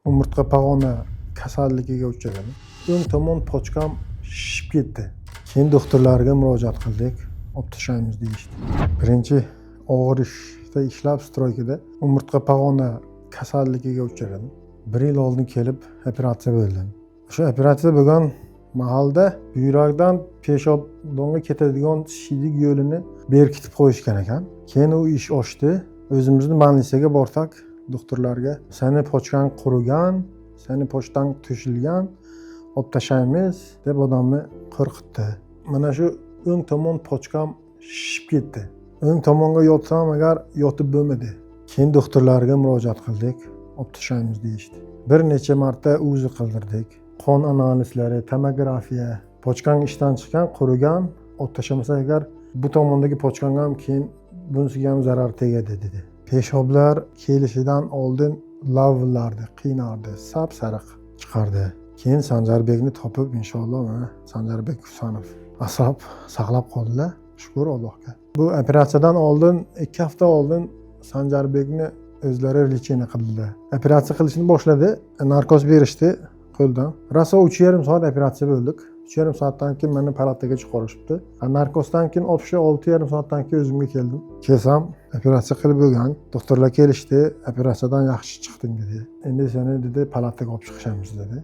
Umurtqa pog'ona kasalligiga uchradim. O'ng tomon pochkam shishib ketdi. Keyin doktorlarga murojaat qildik, olib tashlaymiz deyishdi. Birinchi og'ir ishda ishlab, стройка da umurtqa pog'ona kasalligiga uchradim. Bir yil oldin kelib operatsiya bo'ldim. O'sha operatsiya bo'lgan mahalda buyrakdan peshobdonga ketadigan siydik yo'lini berkitib qo'yishgan ekan. Keyin u ish ochdi. O'zimizni больница ga borsak, doktorlarga: "Sani pochkang qurigan, sani pochtang to'shilgan, olib tashlaymiz", deb odamni qo'rqitdi. Mana shu o'ng tomon pochkam shishib ketdi. O'ng tomonga yotsam agar, yotib bo'lmadi. Keyin doktorlarga murojaat qildik, olib tashlaymiz deyishdi. Bir necha marta УЗИ qildirdik, qon analizlari, tomografiya. Pochkang ishdan chiqqan, qurigan, olib tashlamasak agar, bu tomondagi pochkangga ham, keyin bunisiga ham zarar tegadi, dedi. Peshoblar kelishidan oldin lavllardi, qiynardi, sap sariq chiqardi. Keyin Sanjarbekni topib, inshaalloh, mana Sanjarbek Husanov asrab saqlab qoldilar, shukur Allohga. Bu operatsiyadan oldin, 2 hafta oldin Sanjarbekni o'zlari лечение qildilar. Operatsiya qilishni boshladi, narkoz berishdi qo'ldan. Rosa 3,5 soat operatsiya bo'ldik. 3,5 soatdan keyin meni palataga chiqarishibdi. Narkozdan keyin общий 6,5 soatdan keyin o'zimga keldim. Kelsam, operatsiya qilib bo'lgan. Doktorlar kelishdi: "Operatsiyadan yaxshi chiqding", dedi. "Endi seni", dedi, "palataga olib chiqishamiz", dedi.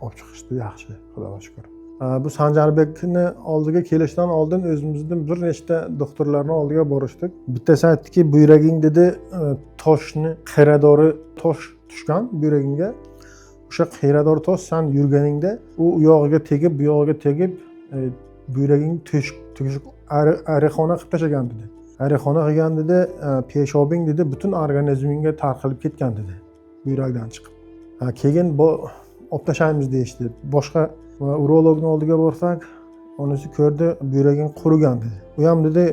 Olib chiqishdi, yaxshi, Xudoga shukur. Bu Sanjarbekni oldiga kelishdan oldin o'zimizni bir nechta doktorlarni oldiga borishdik. Bittasi aytdiki: "Buyraging", dedi, "toshni qiradori, tosh tushgan buyragingga. O'sha qiradori tosh san yurganingda u yog'iga tegib, bu yog'iga tegib, buyraging teshik teshik, ariqxona qilib tashlagan", dedi. "Ariqxona qilgan", dedi, "peshobing", dedi, "butun organizmingga tarqalib ketgan", dedi, buyrakdan chiqib. Keyin bu olib tashlaymiz deyishdi. Boshqa urologni oldiga borsak, unisi ko'rdi, buyraging qurigan, dedi. U ham dedi,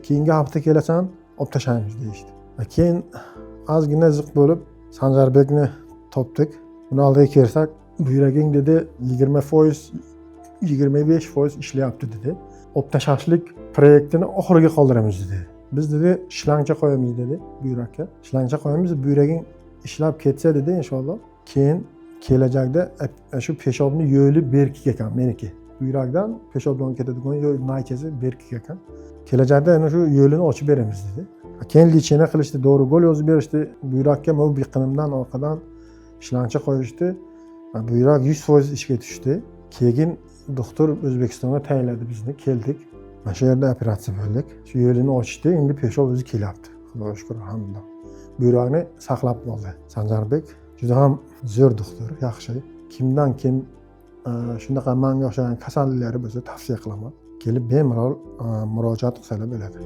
"Keyingi hafta kelasan, olib tashlaymiz", deyishdi. Keyin ozgina ziq bo'lib Sanjarbekni topdik. Uni oldiga kelsak, "Buyraging", dedi, "20%, 25% ishlayapti", dedi. "Olib tashlashlik proyektini oxiriga qoldiramiz", dedi. "Biz", dedi, "shlangcha qo'yamiz", dedi, "buyrakka shlangcha qo'yamiz, buyraging ishlab ketsa", dedi, "inshaalloh, keyin kelajakda shu peshobni yo'li berkik ekan meniki. Buyrakdan peshobdan ketadigan yo'l naychasi berkik ekan, kelajakda ana shu yo'lini ochib beramiz", dedi. Keyin лечение qilishdi, dori gol yozib berishdi. Buyrakka bu biqinimdan orqadan shlangcha qo'yishdi. Buyrak 100% ishga tushdi. Keyin doktor O'zbekistonga tayinladi bizni, keldik, mana shu yerda operatsiya bo'ldik. Shu yo'lini ochishdi, endi peshob o'zi kelyapti, Xudoga shukur, alhamdulillah. Buyrakni saqlab qoldi. Sanjarbek juda ham zo'r doktor, yaxshi. Kimdan kim shunaqa manga o'xshagan kasalliklari bo'lsa, tavsiya qilaman, kelib bemalol murojaat qilsalar bo'ladi.